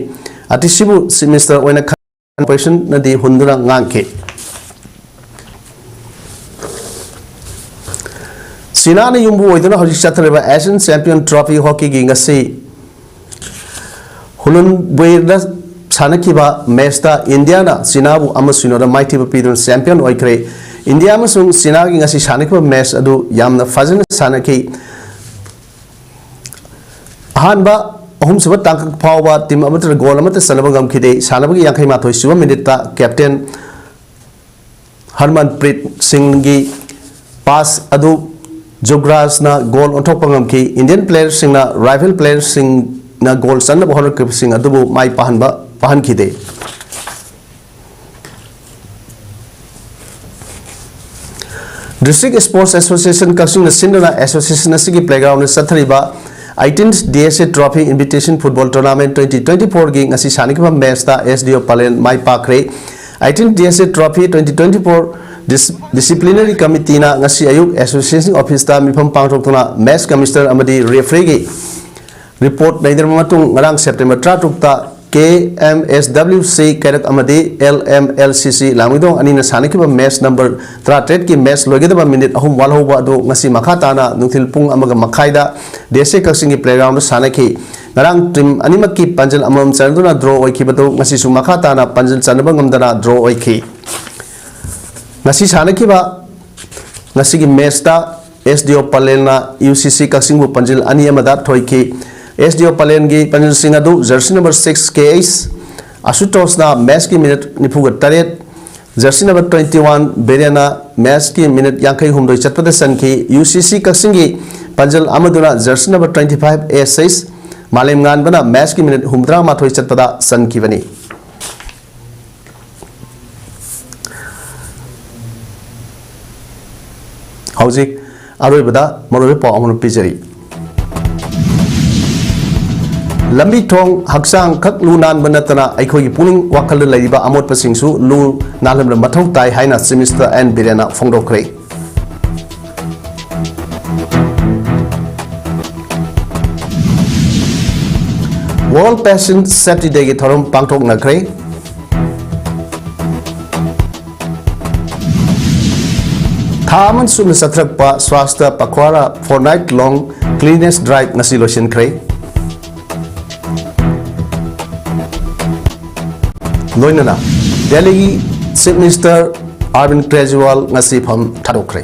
ꯑꯇꯤꯁꯤꯕꯨ ꯆꯤꯐ ꯃꯤꯅꯤꯁꯇꯔ ꯑꯣꯏꯅ ꯈꯟꯕꯁꯤꯅꯗꯤ ꯍꯨꯟꯗꯨꯅ ꯉꯥꯡꯈꯤ꯫ ꯆꯤꯅꯥꯅ ꯌꯨꯝꯕꯨ ꯑꯣꯏꯗꯨꯅ ꯍꯧꯖꯤꯛ ꯆꯠꯊꯔꯤꯕ ꯑꯦꯁꯤꯌꯥꯟ ꯆꯦꯝꯄꯤꯌꯟ ꯇ꯭ꯔꯣꯐꯤ ꯍꯣꯀꯤꯒꯤ ꯉꯁꯤ ꯍꯨꯂꯨꯟꯕꯨꯏꯔꯗ ꯁꯥꯟꯅꯈꯤꯕ ꯃꯦꯆꯇ ꯏꯟꯗꯤꯌꯥꯅ ꯆꯤꯅꯥꯕꯨ ꯑꯃ ꯁꯤꯅꯣꯗ ꯃꯥꯏꯊꯤꯕ ꯄꯤꯗꯨꯅ ꯆꯦꯝꯄꯤꯌꯟ ꯑꯣꯏꯈ꯭ꯔꯦ꯫ ꯏꯟꯗꯤꯌꯥ ꯑꯃꯁꯨꯡ ꯆꯤꯅꯥꯒꯤ ꯉꯁꯤ ꯁꯥꯟꯅꯈꯤꯕ ꯃꯦꯆ ꯑꯗꯨ ꯌꯥꯝꯅ ꯐꯖꯅ ꯁꯥꯟꯅꯈꯤ꯫ ꯑꯍꯥꯟꯕ ꯑꯍꯨꯝꯁꯨꯕ ꯇꯥꯡꯀꯛ ꯐꯥꯎꯕ ꯇꯤꯝ ꯑꯃꯠꯇꯅ ꯒꯣꯜ ꯑꯃꯠꯇ ꯆꯟꯅꯕ ꯉꯝꯈꯤꯗꯦ꯫ ꯁꯥꯟꯅꯕꯒꯤ ꯌꯥꯡꯈꯩ ꯃꯥꯊꯣꯏ ꯁꯨꯕ ꯃꯤꯅꯤꯠꯇ ꯀꯦꯞꯇꯦꯟ ꯍꯔꯃꯟꯄ꯭ꯔꯤꯠ ꯁꯤꯡꯒꯤ ꯄꯥꯁ ꯑꯗꯨ ꯖꯨꯒ꯭ꯔꯥꯖꯅ ꯒꯣꯜ ꯑꯣꯟꯊꯣꯛꯄ ꯉꯝꯈꯤ꯫ ꯏꯟꯗꯤꯌꯟ ꯄ꯭ꯂꯦꯌꯔꯁꯤꯡꯅ ꯔꯥꯏꯚꯦꯜ ꯄ꯭ꯂꯦꯌꯔꯁꯤꯡꯅ ꯒꯣꯜ ꯆꯟꯅꯕ ꯍꯣꯠꯅꯈꯤꯕꯁꯤꯡ ꯑꯗꯨꯕꯨ ꯃꯥꯏ ꯄꯥꯛꯍꯟꯕ ꯄꯥꯛꯍꯟꯈꯤꯗꯦ꯫ ꯗꯤꯁꯇ꯭ꯔꯤꯛ ꯁ꯭ꯄꯣꯔꯠꯁ ꯑꯦꯁꯣꯁꯤꯌꯦꯁꯟ ꯀꯛꯆꯤꯡꯅ ꯁꯤꯟꯗꯨꯅ ꯑꯦꯁꯣꯁꯤꯌꯦꯁꯟ ꯑꯁꯤꯒꯤ ꯄ꯭ꯂꯦꯒ꯭ꯔꯥꯎꯟꯗ ꯆꯠꯊꯔꯤꯕ eighteen D S A trophy invitation football tournament twenty twenty ꯐꯣꯔꯒꯤ ꯉꯁꯤ ꯁꯥꯟꯅꯈꯤꯕ ꯃꯦꯆꯇ ꯑꯦꯁ ꯗꯤ ꯑꯣ ꯄꯂꯦꯜ ꯃꯥꯏ ꯄꯥꯛꯈ꯭ꯔꯦ꯫ Eighteen D S A trophy twenty twenty four dis-, disciplinary ꯀꯃꯤꯇꯤꯅ ꯉꯁꯤ ꯑꯌꯨꯛ ꯑꯦꯁꯣꯁꯤꯌꯦꯁꯟ ꯑꯣꯐꯤꯁꯇ ꯃꯤꯐꯝ ꯄꯥꯡꯊꯣꯛꯇꯨꯅ ꯃꯦꯆ ꯀꯃꯤꯁꯅꯔ ꯑꯃꯗꯤ ꯔꯦꯐ꯭ꯔꯤꯒꯤ ꯔꯤꯄꯣꯔꯠ ꯂꯩꯅꯔꯕ ꯃꯇꯨꯡ ꯉꯔꯥꯡ ꯁꯦꯞꯇꯦꯝꯕꯔ ꯇꯔꯥꯇꯔꯨꯛꯇ A M S W C ꯀꯩꯔꯛ ꯑꯃꯗꯤ ꯑꯦꯜ ꯑꯦꯝ ꯑꯦꯜ ꯁꯤ ꯁꯤ ꯂꯥꯡꯃꯩꯗꯣꯡ ꯑꯅꯤꯅ ꯁꯥꯟꯅꯈꯤꯕ ꯃꯦꯆ ꯅꯝꯕꯔ ꯇꯔꯥꯇꯔꯦꯠꯀꯤ ꯃꯦꯆ ꯂꯣꯏꯒꯗꯕ ꯃꯤꯅꯤꯠ ꯑꯍꯨꯝ ꯋꯥꯠꯍꯧꯕ ꯑꯗꯨ ꯉꯁꯤ ꯃꯈꯥ ꯇꯥꯅ ꯅꯨꯡꯊꯤꯜ ꯄꯨꯡ ꯑꯃꯒ ꯃꯈꯥꯏꯗ ꯗꯤ ꯑꯦꯁ ꯑꯦ ꯀꯛꯆꯤꯡꯒꯤ ꯄ꯭ꯂꯦꯒ꯭ꯔꯥꯎꯟꯗ ꯁꯥꯟꯅꯈꯤ꯫ ꯉꯔꯥꯡ ꯇꯤꯝ ꯑꯅꯤꯃꯛꯀꯤ ꯄꯥꯟꯖꯜ ꯑꯃꯃꯝ ꯆꯟꯗꯨꯅ ꯗ꯭ꯔꯣ ꯑꯣꯏꯈꯤꯕꯗꯨ ꯉꯁꯤꯁꯨ ꯃꯈꯥ ꯇꯥꯅ ꯄꯥꯟꯖꯜ ꯆꯟꯅꯕ ꯉꯝꯗꯅ ꯗ꯭ꯔꯣ ꯑꯣꯏꯈꯤ꯫ ꯉꯁꯤ ꯁꯥꯟꯅꯈꯤꯕ ꯉꯁꯤꯒꯤ ꯃꯦꯆꯇ ꯑꯦꯁ ꯗꯤ ꯑꯣ ꯄꯂꯦꯜꯅ ꯌꯨ ꯁꯤ ꯁꯤ ꯀꯛꯆꯤꯡꯕꯨ ꯄꯥꯟꯖꯤꯜ ꯑꯅꯤ ꯑꯃꯗ ꯊꯣꯏꯈꯤ꯫ ꯑꯦꯁ ꯗꯤ ꯑꯣ ꯄꯂꯦꯜꯒꯤ ꯄꯥꯟꯖꯤꯜꯁꯤꯡ ꯑꯗꯨ jersey number six K H ꯑꯁꯨꯇꯣꯁꯅ ꯃꯦꯆꯀꯤ ꯃꯤꯅꯤꯠ ꯅꯤꯐꯨꯒ ꯇꯔꯦꯠ, ꯖꯔꯁꯤ ꯅꯝꯕꯔ ꯇ꯭ꯋꯦꯟꯇꯤ ꯋꯥꯟ ꯕꯤꯔꯦꯟꯅ ꯃꯦꯆꯀꯤ ꯃꯤꯅꯤꯠ ꯌꯥꯡꯈꯩ ꯍꯨꯝꯗꯣꯏ ꯆꯠꯄꯗ ꯆꯟꯈꯤ꯫ ꯌꯨ ꯁꯤ ꯁꯤ ꯀꯛꯆꯤꯡꯒꯤ ꯄꯥꯟꯖꯤꯜ ꯑꯃꯗꯨꯅ ꯖꯔꯁꯤ ꯅꯝꯕꯔ ꯇ꯭ꯋꯦꯟꯇꯤ ꯐꯥꯏꯚ ꯑꯦꯁ ꯑꯩꯆ ꯃꯥꯂꯦꯝꯉꯥꯟꯕꯅ ꯃꯦꯆꯀꯤ ꯃꯤꯅꯤꯠ ꯍꯨꯝꯐꯨꯇꯔꯥ ꯃꯥꯊꯣꯏ ꯆꯠꯄꯗ ꯆꯟꯈꯤꯕꯅꯤ꯫ ꯍꯧꯖꯤꯛ ꯑꯔꯣꯏꯕꯗ ꯃꯔꯨꯑꯣꯏꯕ ꯄꯥꯎ ꯑꯃ ꯄꯤꯖꯔꯤ꯫ ꯂꯝꯕꯤ ꯊꯣꯡ ꯍꯛꯆꯥꯡ ꯈꯛ ꯂꯨ ꯅꯥꯟꯕ ꯅꯠꯇꯅ ꯑꯩꯈꯣꯏꯒꯤ ꯄꯨꯛꯅꯤꯡ ꯋꯥꯈꯜꯗ ꯂꯩꯔꯤꯕ ꯑꯃꯣꯠꯄꯁꯤꯡꯁꯨ ꯂꯨ ꯅꯥꯜꯍꯟꯕ ꯃꯊꯧ ꯇꯥꯏ ꯍꯥꯏꯅ ꯆꯤꯐ ꯃꯤꯅꯤꯁꯇꯔ ꯑꯦꯟ ꯕꯤꯔꯦꯟꯅ ꯐꯣꯡꯗꯣꯛꯈ꯭ꯔꯦ꯫ World Patient Safety Day ꯒꯤ ꯊꯧꯔꯝ ꯄꯥꯡꯊꯣꯛꯅꯈ꯭ꯔꯦ꯫ ꯊꯥ ꯑꯃ ꯁꯨꯞꯅ ꯆꯠꯊꯔꯛꯄ ꯁ꯭ꯋꯥꯁꯇ ꯄꯈ꯭ꯋꯥꯔꯥ four night long cleanliness drive ꯉꯁꯤ ꯂꯣꯏꯁꯤꯟꯈ꯭ꯔꯦ꯫ ꯂꯣꯏꯅꯅ ꯗꯦꯜꯂꯤꯒꯤ ꯆꯤꯐ ꯃꯤꯅꯤꯁꯇꯔ ꯑꯔꯕꯤꯟꯗ ꯀꯦꯖꯔꯤꯋꯥꯜ ꯉꯁꯤ ꯐꯝ ꯊꯥꯗꯣꯛꯈ꯭ꯔꯦ꯫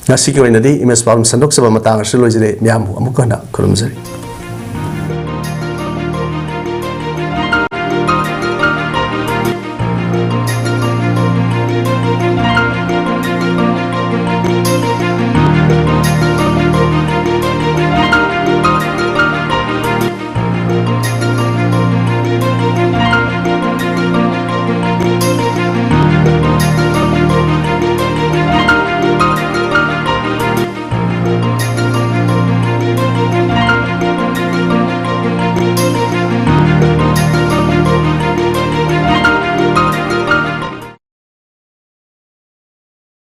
ꯉꯁꯤꯒꯤ ꯑꯣꯏꯅꯗꯤ ꯏꯃꯦꯖ ꯄꯥꯎ ꯁꯟꯗꯣꯛꯆꯕ ꯃꯇꯥꯡ ꯑꯁꯤꯗ ꯂꯣꯏꯖꯔꯦ꯫ ꯃꯌꯥꯝꯕꯨ ꯑꯃꯨꯛ ꯍꯟꯅ ꯈꯨꯔꯨꯝꯖꯔꯤ꯫